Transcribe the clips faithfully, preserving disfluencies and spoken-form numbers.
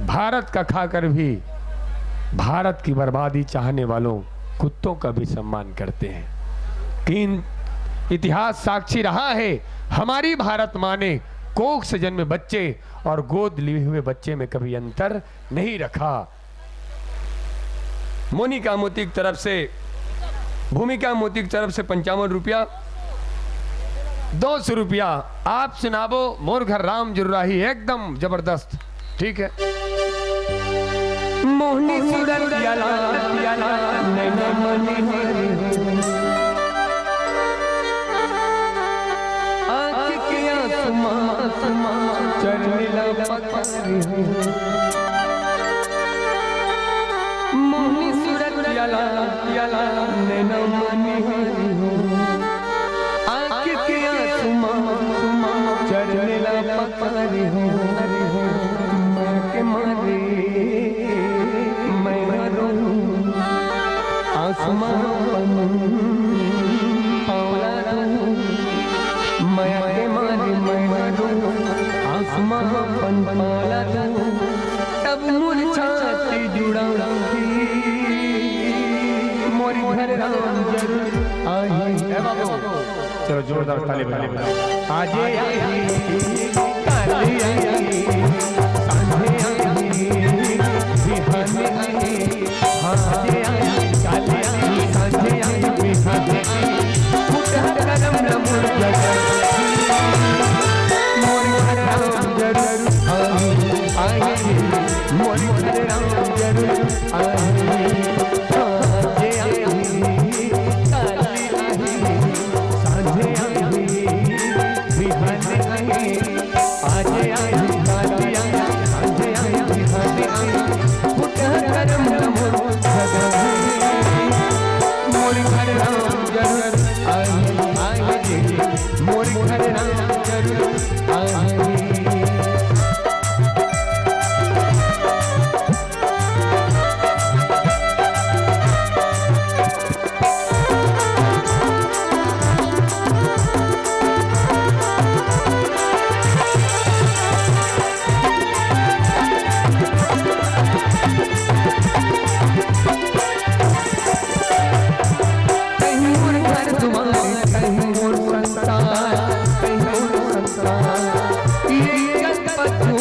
भारत का खाकर भी भारत की बर्बादी चाहने वालों कुत्तों का भी सम्मान करते हैं। कि इन इतिहास साक्षी रहा है, हमारी भारत माँ ने कोख से जन्मे बच्चे और गोद लिए हुए बच्चे में कभी अंतर नहीं रखा। मोनिका मोती की तरफ से, भूमिका मोती की तरफ से पंचावन रुपया, दो सौ रुपया। आप सुनाबो मोर घर राम जरूर आही, एकदम जबरदस्त। ठीक है। मोहनी सूरत याला, याला, नैना मनी हरी। आँख के आँसू मा, आँसू मा, चरने ला पकड़। मोहनी सूरत याला, याला, नैना मनी हरी हो। आँख के आँसू मा, आँसू मा, चरने ला पकड़ हो। मैं के मारे, मैं मरूं। आँसू मा अपन पाँव ला दूं, मया के मारे मैं मरूं। आँसू मा अपन पाँव ला दूं, तब मोर छाती जुड़ाही, मोर घर राम जरूर आही। ए बाबू, चलो जोरदार ताली बजाओ। आजे आही, काले आही, सांझे आही, बिहाने आही। आजे आही, काले आही, सांझे आही, बिहाने आही। फुटहर करम न मोर जगत। मोर घर राम जरूर आही, आही। मोर घर राम जरूर आही, आजे आही, काले आही, सांझे आही, बिहाने आही। आजे आही, काले आही, सांझे आही, बिहाने आही। फुटहर करम न मोर जगत। मोर घर राम जरूर आही, आही। मोर घर राम जरूर आही। कहीं मोर घर दुआर, कहीं मोर संसार, कहीं मोर संसार। ये कल्पतरू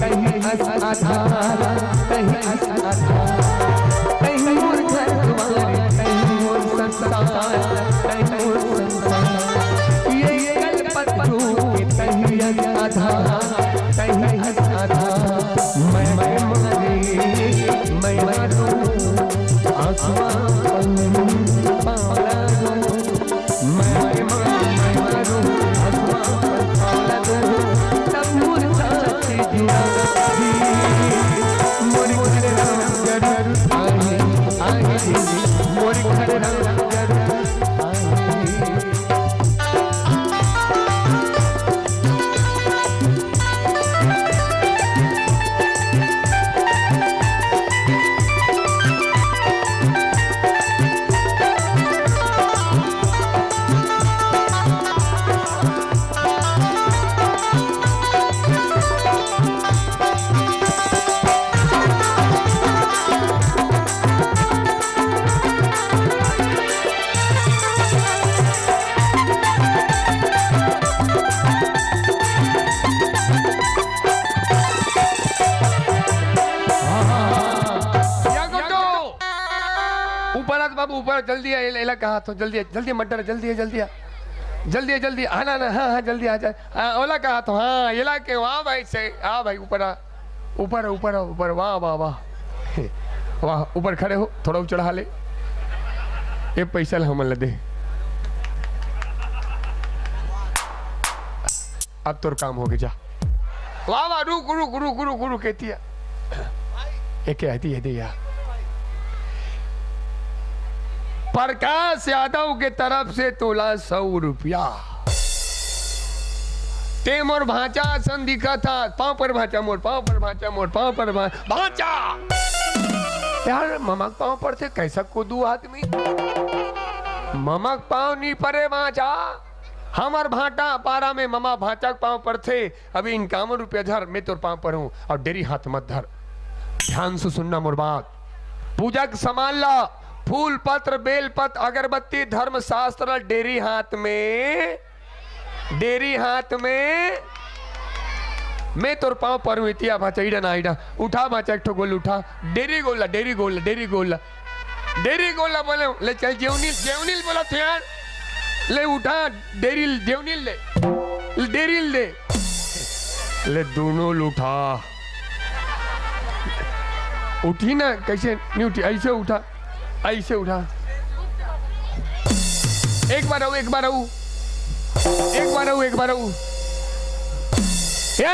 कहीं अस आधार, कहीं अस आधार। कहीं मोर घर दुआर, कहीं मोर संसार, कहीं मोर संसार। ये कल्पतरू कहीं अस आधार, कहीं अस आधार। मैं, मैं मारे, मैं मारूं, आसमां पाँव ला दूं। मैं, मैं, मैं मारूं, आसमां पाँव ला दूं। तब मोर छाती जुड़ाही, मोर घर राम जरूर आही, आही। मोर घर राम जरूर आही। या गोटो। ऊपर आ तो बाबू, ऊपर आ, जल्दी आ, एला, एला कहा तो, जल्दी आ, जल्दी आ, मत डर, जल्दी आ, जल्दी आ। जल्दी आ, जल्दी आ, हाँ, ना, ना, हाँ, हाँ, जल्दी आ जा। हाँ, ओला कहा तो, हाँ, एला के, वाह भाई से, आ भाई, ऊपर आ। ऊपर, ऊपर, ऊपर, वाह, वाह, वाह। वाह, ऊपर खड़े हो, थोड़ा ऊपर चढ़ा ले। ये पैसा ला हमन ला दे। अब तोर काम हो गया, जा। वाह, वाह, रुक, रुक, रुक, रुक, रुक, कहती है। ये क्या है, ये दे यार। प्रकाश यादव के तरफ से तोला सौ रुपया। ते मोर भांचा असन दिखत हा। पाँव पर भांचा मोर, पाँव पर भांचा मोर, पाँव पर भा-, भांचा। यार, ममा के पाँव पड़थे, कैसा कुदू आदमी। ममा के पाँव नी परे भांचा। हमर भांटा पारा में ममा भांचा के पाँव पड़थे। अभी इनकावन रुपया धर, मैं तोर पाँव पड़हूं अउ डेरी हाथ मत धर। ध्यान से सुनना मोर बात। पूजा के सामान ला, फूल पत्र, बेल पत्र, अगरबत्ती, धर्मशास्त्र, डेरी हाथ में, डेरी हाथ में। मैं तोर पाँव परूँ, इतिया भांचा, इडा ना, इडा। उठा भांचा, एक ठो गोल उठा। डेरी गोल ला, डेरी गोल ला, डेरी गोल ला। डेरी गोल ला बोले, ले चल जेवनी, जेवनी ल बोला थे यार। ले उठा, डेरी ल, जेवनी ल ले। डेरी ल दे। ले दोनों ल उठा। उठी ना, कैसे नहीं उठी? ऐसे उठा, ऐसे उठा। एक बार आऊ, एक बार आऊ, एक बार आऊ, एक बार आऊ।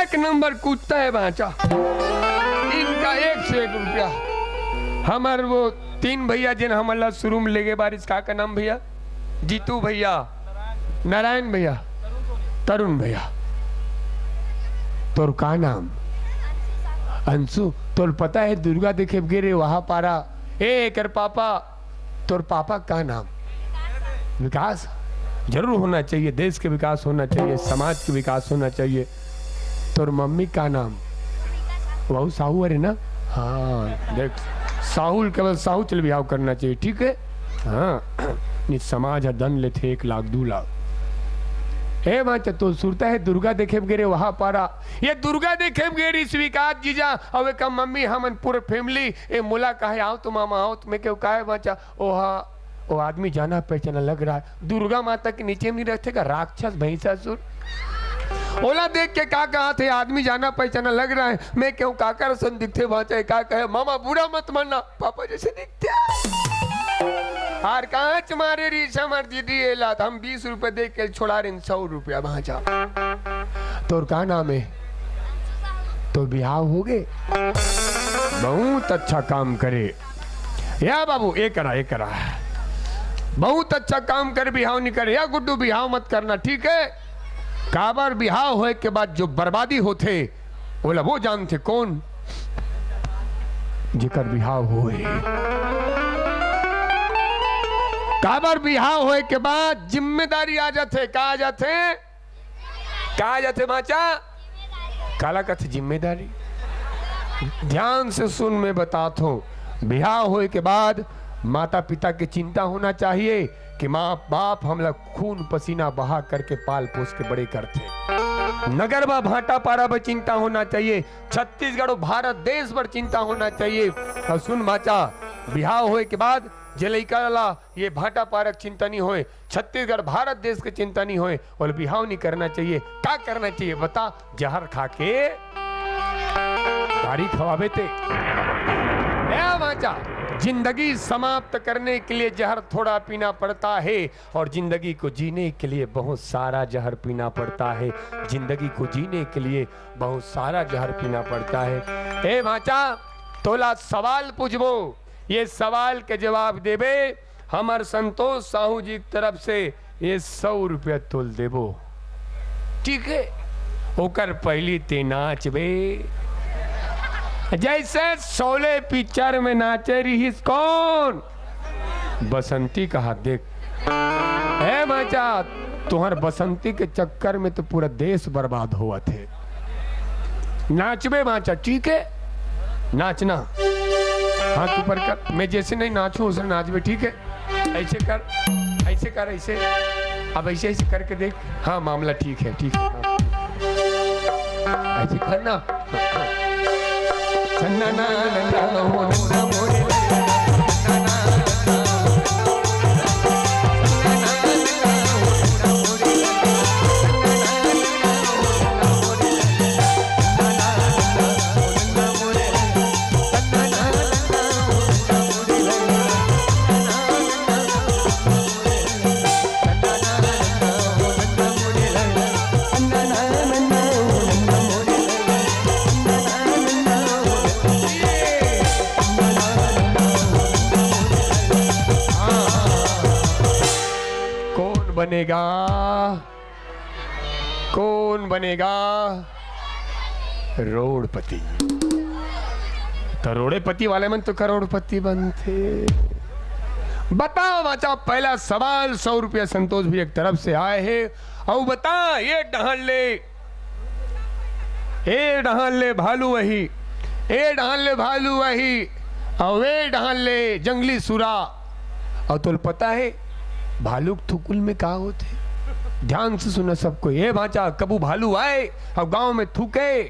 एक नंबर कुत्ता है भांचा, इनका एक से एक रुपया। हमर वो तीन भैया जिन हमन ला शुरू में लेगे बारिश, का का नाम भैया? जीतू भैया, नारायण भैया, तरुण भैया। तोर का नाम? अंशु। तोर पता है दुर्गा देखे गे रे वहा पारा, ए एकर पापा, तोर पापा का नाम? विकास। जरूर होना चाहिए, देश के विकास होना चाहिए, समाज के विकास होना चाहिए। तोर मम्मी का नाम? वहू साहू हरे ना? हाँ, देख, साहू ल केवल साहू चल बिहाव करना चाहिए, ठीक है? हाँ, नहीं समाज ह दन लेथे एक लाख, दू लाख। ए भांचा, तो सुरता है दुर्गा देखे गे रे वहा पारा। ये दुर्गा देखे गे रे स्वीकार जीजा, अउ एकर मम्मी हमन पूरे family, ए मोला कहे, "आओ तो मामा, आओ तो।" मैं केहूँ, "काहे भांचा?" "ओहा, वो आदमी जाना पहचाना लग रहा है।" दुर्गा माता के नीचे में नहीं रहते का राक्षस भैंसासुर? ओला देख के का कहा थे, "आदमी जाना पहचाना लग रहा है।" मैं केहूँ, "काकर सन दिखथे भांचा?" का कहे, "मामा बुरा मत मानना, पापा जैसे दिखथे।" और कांच मारे री समर दीदी एला, हम बीस रुपए दे के छोड़ा रेन सौ रुपया भांचा। तोर का नाम है? तोर बिहाव हो गे? बहुत अच्छा काम करे। या बाबू, ए करा, ए करा। बहुत अच्छा काम कर, बिहाव नहीं करे। या गुड्डू, बिहाव मत करना, ठीक है? काबर बिहाव होए के बाद जो बर्बादी होथे, ओला वो जानथे कौन? जेकर बिहाव होए। काबर बिहाव होए के बाद जिम्मेदारी आ जाथे। का आ जाथे? का आ जाथे भांचा? काला कथे जिम्मेदारी? ध्यान से सुन, मैं बतात हूँ, बिहाव होए के बाद माता पिता के चिंता होना चाहिए कि माँ बाप हमला खून पसीना बहा करके पाल पोस के बड़े करथे। नगर बर भांटा पारा बर चिंता होना चाहिए, छत्तीसगढ़ अउ भारत देश बर चिंता होना चाहिए। अउ सुन भांचा, बिहाव होए के बाद जे लइका ला ये भांटा पारा के चिंता नहीं होए, छत्तीसगढ़ भारत देश के चिंता नहीं होए, ओला बिहाव नहीं करना चाहिए। का करना चाहिए बता? जहर खा के गारी खवाबे ते। ए भांचा, जिंदगी समाप्त करने के लिए जहर थोड़ा पीना पड़ता है और जिंदगी को जीने के लिए बहुत सारा जहर पीना पड़ता है। जिंदगी को जीने के लिए बहुत सारा जहर पीना पड़ता है। ए भांचा, तोला सवाल पूछबो, ये सवाल के जवाब देबे, हमर संतोष साहू जी के तरफ से ये सौ रुपया तोल देबो, ठीक है? ओकर पहली ते नाचबे, जैसे शोले पिक्चर में नाचे रिहिस कौन? बसंती कहा, देख, ए भांचा, तुहर बसंती के चक्कर में तो पूरा देश बर्बाद होवत हे। नाचबे भांचा, ठीक है? नाचना। हाथ ऊपर कर। मैं जैसे नहीं नाचूं, उसे नाचबे, ठीक है? ऐसे कर, ऐसे कर, ऐसे। अब ऐसे, ऐसे करके देख। हाँ, मामला ठीक है, ठीक है। हाँ। ऐसे करना। कौन बनेगा? कौन बनेगा? रोड़पति। तो रोड़ेपति वाले मन तो करोड़पति बनथे। बताओ बच्चा, पहला सवाल सौ रुपया संतोष भैया के तरफ से आए हे। अउ बता, ये डहर ले, ये डहर ले भालू वही, ए डहन ले भालू आही, अउ ए डहन ले जंगली सुरा। अउ तोल पता हे, भालू के थुकुल में का होथे? ध्यान से सुना सब कोई। ए भांचा, कभू भालू आए अउ गांव में थूके,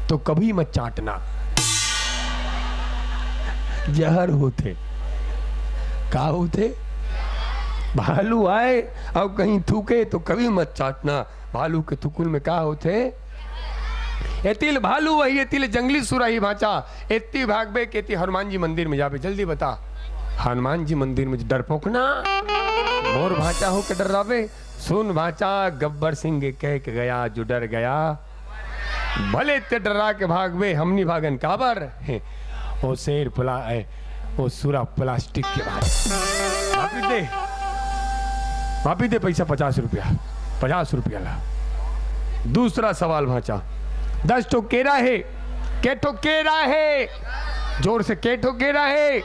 तो कभी मत चाटना। जहर होथे। का होथे? भालू आए अउ कहीं थूके, तो कभी मत चाटना। भालू के थुकुल में का होथे? एती ले भालू आही, एती ले जंगली सुरा आही भांचा। एती भागबे के एती हनुमान जी मंदिर में जाबे, जल्दी बता। हनुमान जी मंदिर में डरपोकना, मोर भांचा हो के डर्राबे। सुन भांचा, गब्बर सिंह के कह के गया जो डर गया। भले ते डर्रा के भागबे, हम नी भागन, काबर? हे, ओ शेर पला-, ए, ओ सुरा प्लास्टिक के भांचा। वापिस दे, वापिस दे पैसा पचास रुपया, पचास रुपया ला। दूसरा सवाल भांचा, दस ठो केरा हे, के ठो केरा हे? जोर से, के ठो केरा हे?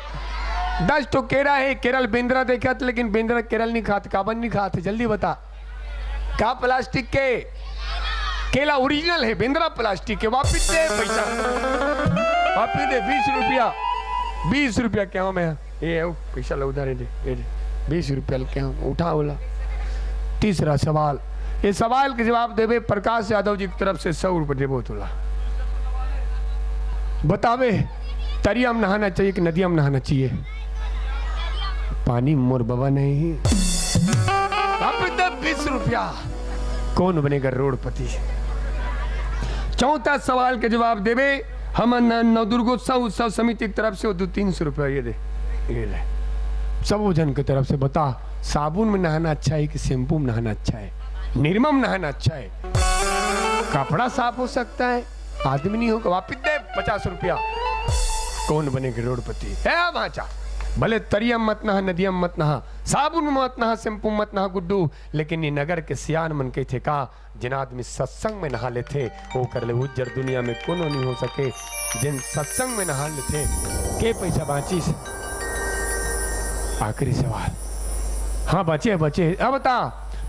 दस ठो केरा हे। केरा ल बेंदरा देखत, लेकिन बेंदरा केरा ल नी खात, काबर नी खात? जल्दी बता। का प्लास्टिक के? केला ओरिजिनल हे, बेंदरा प्लास्टिक के। वापिस दे पैसा, वापिस दे बीस रुपया, बीस रुपया। क्या मैं ये अउ पैसा ला उधारे दे, ये दे, बीस रुपया लेके हम उठा ओला। तीसरा सवाल, ये सवाल के जवाब देबे प्रकाश यादव जी की तरफ से सौ रुपये देबो तोला। बतावे, तरिया में नहाना चाहिए कि नदिया में नहाना चाहिए? पानी मोर बबा नहीं। अब तो बीस रुपया। कौन बनेगा रोडपति? चौथा सवाल के जवाब देबे, हमन नवदुर्गोत्सव उत्सव समिति की तरफ से वो दो तीन सौ रुपया ये दे, ये ले। सब वो जन की तरफ से बता, साबुन में नहाना अच्छा है कि शैम्पू में नहाना अच्छा है, निरमा में नहाना अच्छा है? कपड़ा साफ हो सकता है, आदमी नहीं होगा। वापिस दे पचास रुपया। कौन बनेगा रोडपति? ए भांचा, भले तरिया में मत नहा, नदिया में मत नहा, साबुन में मत नहा, शैम्पू में मत नहा गुड्डू, लेकिन ये नगर के सियान मन कहिथे का, जेन आदमी सत्संग में नहा लेथे, ओकर ले उज्जर दुनिया में कोनो नहीं हो सके। जेन सत्संग में नहा लेथे, के पैसा बांचिस? आखिरी सवाल। हाँ, बचे, बचे। अब बता,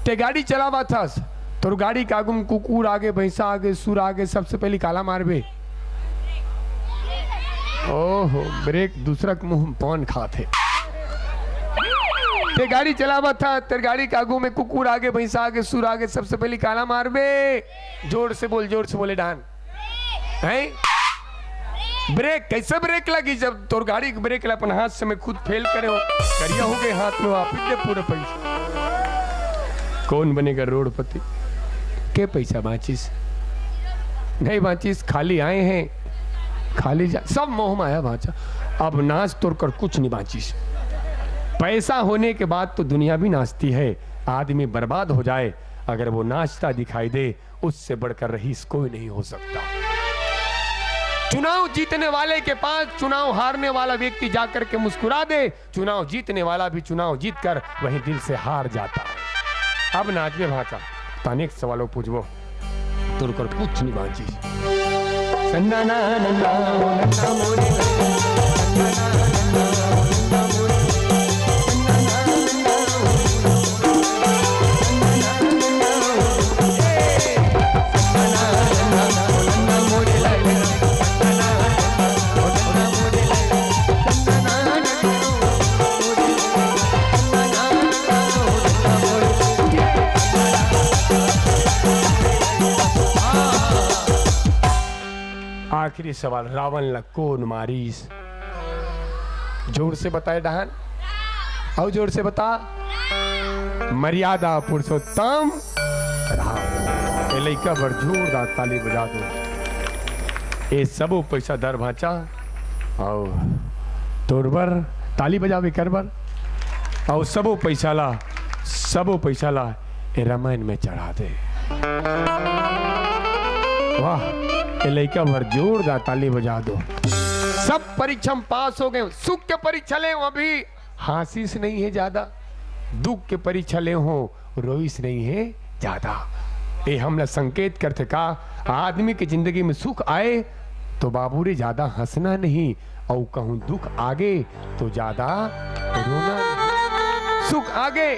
ते गाड़ी चलावत हस, तोर गाड़ी के आगू में कुकुर आगे, भैंसा आगे, सुर आगे, सबसे पहली काला मारबे? ओहो, ब्रेक दूसरा के मुंह में पान खात हे। ते गाड़ी चलावत ह, तेर गाड़ी के आगू में कुकुर आगे, भैंसा आगे, सुर आगे, सबसे पहली काला मारबे? जोर से बोल, जोर से बोले डान। हैं? ब्रेक, कैसे ब्रेक लगी जब तोर गाड़ी के ब्रेक ला अपन हाथ से मैं खुद फेल करे हो? करिया हो गए हाथ में, वापिस दे पूरा पैसा। कौन बनेगा रोडपति? के पैसा बांचिस? नहीं बांचिस, खाली आए हैं, खाली जा, सब मोह माया भांचा। अब नाच तोर कर कुछ नहीं बांचिस। पैसा होने के बाद तो दुनिया भी नाचती है। आदमी बर्बाद हो जाए, अगर वो नाचता दिखाई दे, उससे बढ़कर रईस कोई नहीं हो सकता। चुनाव जीतने वाले के पास चुनाव हारने वाला व्यक्ति जाकर के मुस्कुरा दे, चुनाव जीतने वाला भी चुनाव जीतकर वहीं दिल से हार जाता है। अब नाचबे भांचा, तनिक सवालों पूछबो, तोर कर कुछ नहीं बांचिस। आखिरी सवाल, रावण ला कौन मारिस? जोर से बताए डहन, अउ जोर से बता। मर्यादा पुरुषोत्तम राम। ए लइका बर जोरदार ताली बजा दो। ए सबो पैसा धर भांचा, अउ तोर बर ताली बजावे कर बर, अउ सबो पैसा ला, सबो पैसा ला ए रामायण में चढ़ा दे। वाह, ए लइका बर जोरदार ताली बजा दो। सब परीक्षा में पास हो गए, सुख के परीक्षा ले हो अभी, हांसिस नहीं है ज्यादा, दुख के परीक्षा ले हो, रोइस नहीं है ज्यादा। ए हमला संकेत करथे का, आदमी के जिंदगी में सुख आए तो बाबू रे ज्यादा हंसना नहीं, अउ कहूं दुख आगे तो ज्यादा रोना नहीं। सुख आगे,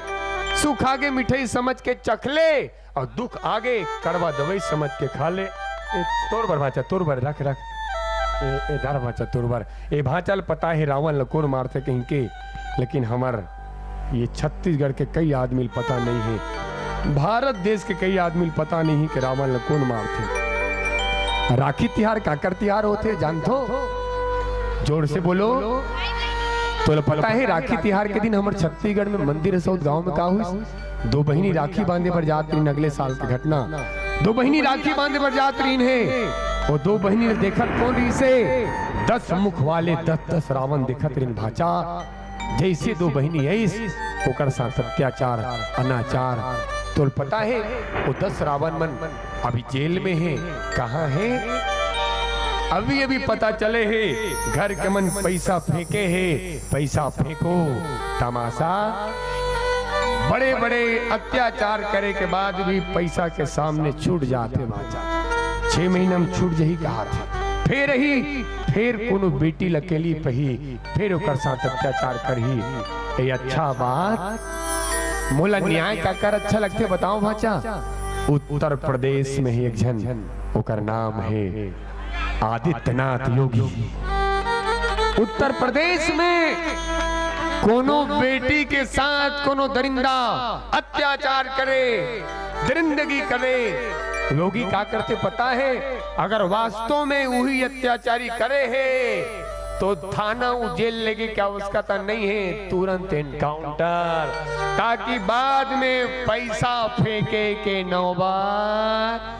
सुख आगे मिठाई समझ के चख ले, अउ दुख आगे कड़वा दवाई समझ के खा ले। ए, तोर बर भांचा, तोर बर रख, रख। ए, ए धर भांचा तोर बर। ए भांचा ल पता हे रावण ल कोन मारथे कहिके, लेकिन हमर ये छत्तीसगढ़ के कई आदमी ल पता नहीं हे, भारत देश के कई आदमी ल पता नहीं हे कि रावण ल कोन मारथे। राखी तिहार काकर तिहार होथे जानथो? जोर से बोलो। तोला पता हे राखी तिहार के दिन हमर छत्तीसगढ़ में मंदिर सौत गांव में का हुई? दो बहिनी राखी बांधे बर जात रहिन, अगले साल के घटना। दो बहिनी राखी बांधे बर जात रहिन हे, वो दो बहिनी ल देखत कोन रहिसे? दस मुख वाले दस दस रावण देखत रहिन भांचा। जैसे दो बहिनी आइस, ओकर साथ अत्याचार, अनाचार। तोल पता हे, वो दस रावण मन अभी जेल में हे। कहाँ हे? अभी अभी पता चले हे, घर के मन पैसा फेंके हे, पैसा फेंको, तमाशा। बड़े बड़े अत्याचार करे के बाद भी पैसा के सामने छूट जाथे भांचा। छह महीना में छूट जही कहा थे, फेर ही, फेर कोनो बेटी ल अकेली पही, फेर ओकर साथ अत्याचार करही। ए अच्छा बात, मोला न्याय काकर अच्छा लगथे बताओ भांचा? उत्तर प्रदेश में ही एक झन, ओकर नाम हे आदित्यनाथ योगी। उत्तर प्रदेश में कोनो बेटी के साथ कोनो दरिंदा अत्याचार करे, दरिंदगी करे, योगी का करथे पता हे? अगर वास्तव में उही अत्याचारी करे हे, तो थाना उ जेल लेगे के आवश्यकता नहीं हे, तुरंत एनकाउंटर, ताकि बाद में पैसा फेंके के नौबत।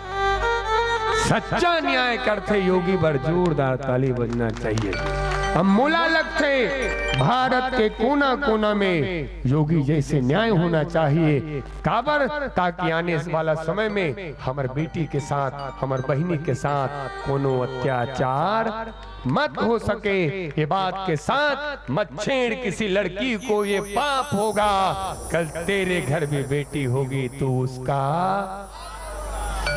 सच्चा न्याय करथे योगी बर जोरदार ताली बजना चाहिए। अब मोला लगथे भारत के कोना कोना में योगी जैसे न्याय होना चाहिए। काबर? ताकि आने वाला समय में हमर बेटी के साथ, हमर बहिनी के साथ कोनो अत्याचार मत हो सके। ये बात के साथ, मत छेड़ किसी लड़की को, ये पाप होगा। कल तेरे घर भी बेटी होगी, तू उसका।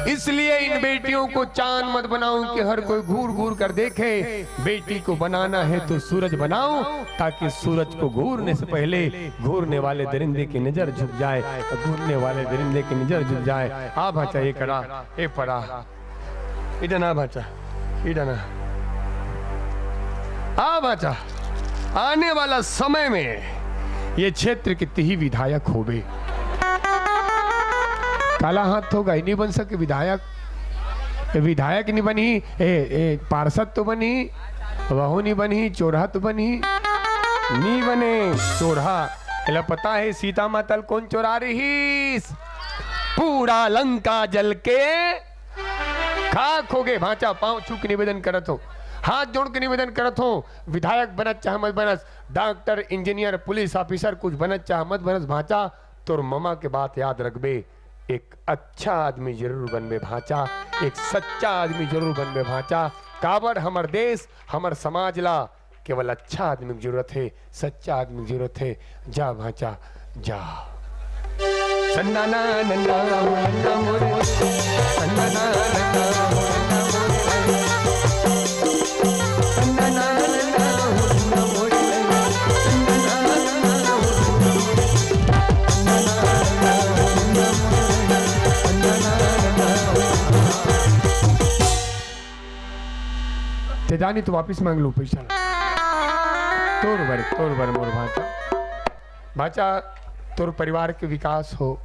इसलिए इन बेटियों को चांद मत बनाओ कि हर कोई घूर घूर कर देखे। बेटी को बनाना है तो सूरज बनाओ, ताकि सूरज को घूरने से पहले घूरने वाले दरिंदे की नजर झुक जाए, घूरने वाले दरिंदे की नजर झुक जाए। आ भांचा, ये करा, ए पड़ा, इधर ना भांचा, इधर ना। आ भांचा, आने वाला समय में ये क्षेत्र के तिही विधायक होबे। काला हाथ होगा, नहीं बन सके विधायक। ए, विधायक नहीं बनी, ए, ए, पार्षद तो बनी, वहू नहीं बनी, चोरहा तो बनी, नहीं बने चोरहा। एला पता है सीता माता ल कौन चोरा रहीस? पूरा लंका जल के खाक होगे। भांचा, पांव छू के निवेदन करत हो, हाथ जोड़ के निवेदन करत हो, विधायक बनत चाहे मत बनस, डॉक्टर, इंजीनियर, पुलिस ऑफिसर, कुछ बनत चाहे मत बनस, भांचा, तोर ममा के बात याद रखबे। एक अच्छा आदमी जरूर बनबे भांचा, एक सच्चा आदमी जरूर बनबे भांचा। काबर हमर देश, हमर समाज ला केवल अच्छा आदमी के जरूरत हे, सच्चा आदमी के जरूरत हे। जा भांचा, जा। सन्ना ना नन्ना हो नन्ना मोरे, सन्ना ना नन्ना हो नन्ना मोरे। ते जानी तो वापिस मांग लूं पैसा। तोर बर, तोर बर मोर भांचा। भांचा, तोर परिवार के विकास हो।